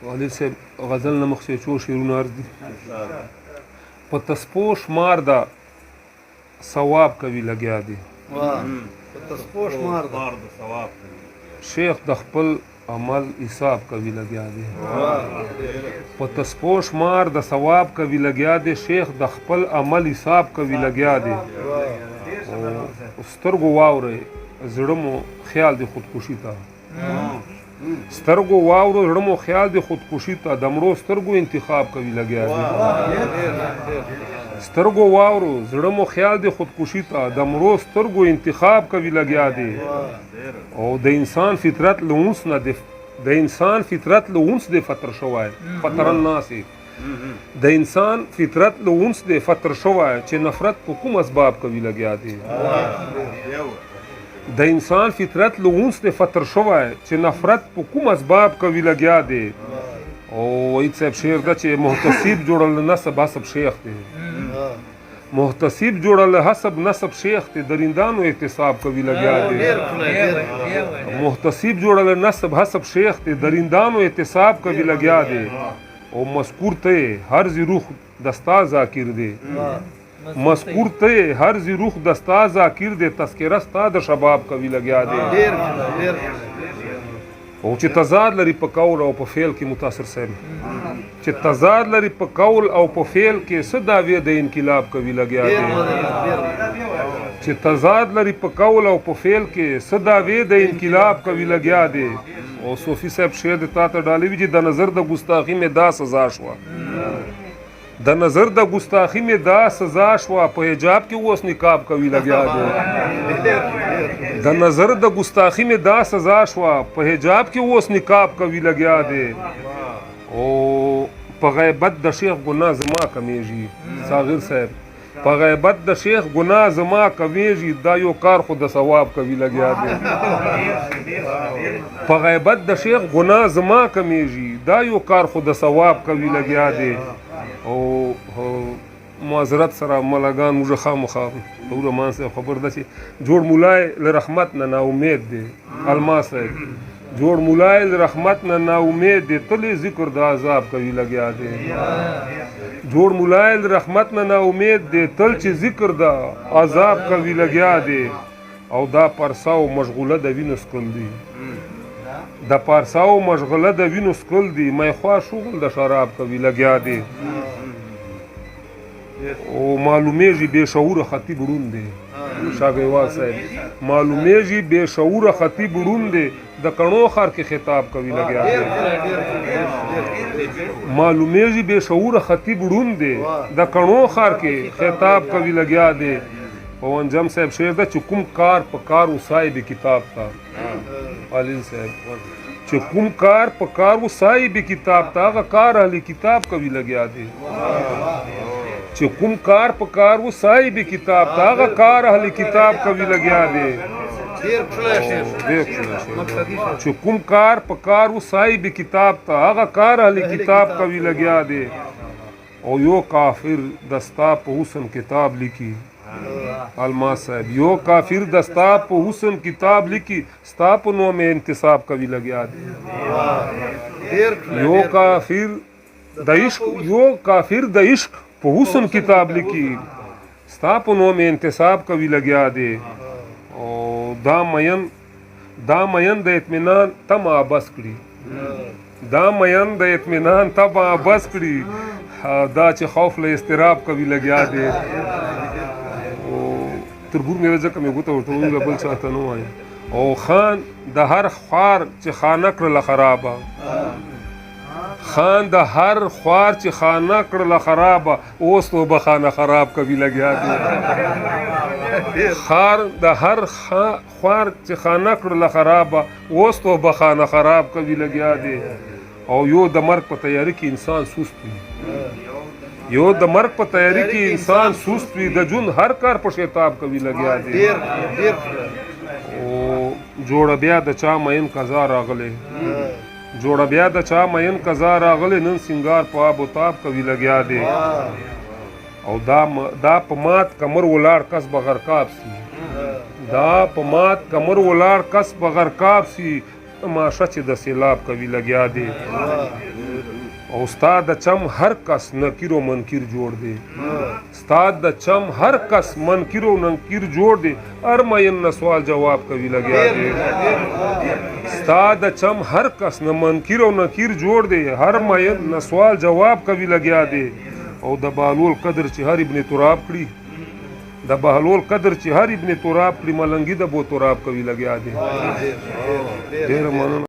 غلیل صاحب غزل نه مخکې څو شعرونه عرض دي. په تسپو شمار ده ثواب کوي لګیا دی. په تسپو شمار ده شیخ د خپل عمل حساب کوي لګیا دی. په تسپو شمار د ثواب کوي لګیا دی، شیخ د خپل عمل حساب کوي لګیا دی. سترګو واورئ زړه مو خیال دی خودکشي ته، سترګو واورو زړه مو خیال دی خودکشي ته، د مړو سترګو انتخاب کوي لګیا دی. سترګو واورو زړه مو خیال دی خودکشي ته، د مړو سترګو انتخاب کوي لګیا دی. او د انسان فطرت له اونس نه دی، د انسان فطرت له اونس دی فتر شوی، فتر الناس. د انسان فطرت له اونس دی فتر شوی، چې نفرت په کوم اسباب کوي لګیا دی. د انسان فطرت له اونس دی فتر شوی، چې نفرت په کوم اسباب کوي لګیا دی. او وحید صاحب شعر ده چې محتسب جوړل نسب حسب شیخ دی، محتسب جوړل حسب نسب شیخ دی، درندانو احتساب کوي لګیا دی. محتسب جوړل نسب حسب شیخ دی، درندانو احتساب کوي لګیا دی. او مذکور ته هر ذی روح دستا ذاکر دی، مذکور ته هر ذی روح دستا ذاکر دی، تذکره ستا د شباب کوي لګیا دی. او چې تضاد لري په قول او په فعل کې متاثر صاحب، چې تضاد لري په قول او په فعل کې، څه دعوی د انقلاب کوي لګیا دی. چې تضاد لري په قول او په فعل کې، څه دعوی د انقلاب کوي لګیا دی. او صوفي صاحب شعر د تا ته ډالۍ وي چې د نظر د ګستاخي مې دا سزا شوه، د نظر د ګستاخي مې دا سزا شوه، په حجاب کې اوس نقاب کوي لګیا دی. د نظر د ګستاخي مې دا سزا شوه، په حجاب کې اوس نقاب کوي لګیا دی. او په غیبت د شیخ ګناه زما کمیږي صاغر صاحب، په غیبت د شیخ ګناه زما کمیږي، دا یو کار خو د ثواب کوي لګیا دی. په غیبت د شیخ ګناه زما کمیږي، دا یو کار خو د ثواب کوي لګیا دی. او معذرت سره ملګان موږ خامخا مان صاحب خبر ده چې جوړ مولای له رحمت نه نا امید دی، الما صاحب جوړ مولای له رحمت نه نا امید دی، تلې ذکر د عذاب کوي لګیا دی. جوړ مولای له رحمت نه نا امید دی، تل چې ذکر د عذاب کوي لګیا دی. او دا پرساو مشغوله د وینو څکل دي، د پارساو مشغله د وینو څکل دي، میخوا شغل د شراب کوي لګیا دی. او معلومیږي بې شعوره خطیب ړوند دی، شاګیوال صاحب معلومیږي بې شعوره خطیب ړوند دی، د کڼو ښار کې خطاب کوي لګیا دی. معلومیږي بې شعوره خطیب ړوند دی، د کڼو ښار کې خطاب کوي لګیا دی. او انجم صاحب شعر ده چې کوم کار په کار و صاحب کتاب ته، علیل صاحب چې کوم کار په کار و صاحب کتاب ته، هغه کار اهل کتاب کوي لګیا دی. چې کوم کار په کار و صاحب کتاب ته، هغه کار اهل کتاب کوي لګیا دی. چې کوم کار په کار و صاحب کتاب ته، هغه کار اهل کتاب کوي لګیا دی. او یو کافر دستا په حسن کتاب لیکي، الما صاحب یو کافر دستا په حسن کتاب لیکي، ستا په نوم انتصاب کوي لګیا دی. یو کافر د عشق، یو کافر د عشق په حسن کتاب لیکي، ستا په نوم انتصاب کوي لګیا دی. او دا مین، دا مین د اطمینان تمه بس کړي، دا مین د اطمینان تمه بس کړي، دا چې خوف له اضطراب کوي لګیا دی. او تربور مې ځکه مې ګوته ورته وویله، بل چاته نه وایم. او خان د هر خوار چې خانه کړله خرابه، خان د هر خوار چې خانه کړله خرابه، اوس توبه خانه خراب کوي لګیا دی. خار د هر خوار چې خانه کړله خرابه، اوس توبه خانه خراب کوي لګیا دی. او یو د مرګ په تیاری کې انسان سست وي، یو د مرګ په تیاری کې انسان سست وي، د ژوند هر کار په شتاب کوي لګیا دی. او جوړه بیا د چا مین قضا راغلی، جوړه بیا د چا مین قضا راغلی، نن سنګار په آب و تاب کوي لګیا دی. او دا په مات کمر ولاړ کس به غرقاب سي، دا په مات کمر ولاړ کس به غرقاب سي، تماشه چې د سیلاب کوي لګیا دی. او ستا د چم هر کس نکیر او منکر جوړ دی، ستا د چم هر کس منکر او نکیر جوړ دی، هر مین نه سوال جواب کوي لګیا دی. ستا د چم هر کس نه منکر او نکیر جوړ دی، هر مین نه سوال جواب کوي لګیا دی. او د بهلول قدر چې هر ابن تراب کړي، د بهلول قدر چې هر ابن تراب کړي، ملنګي د بو تراب کوي لګیا دی. ډېر مننه.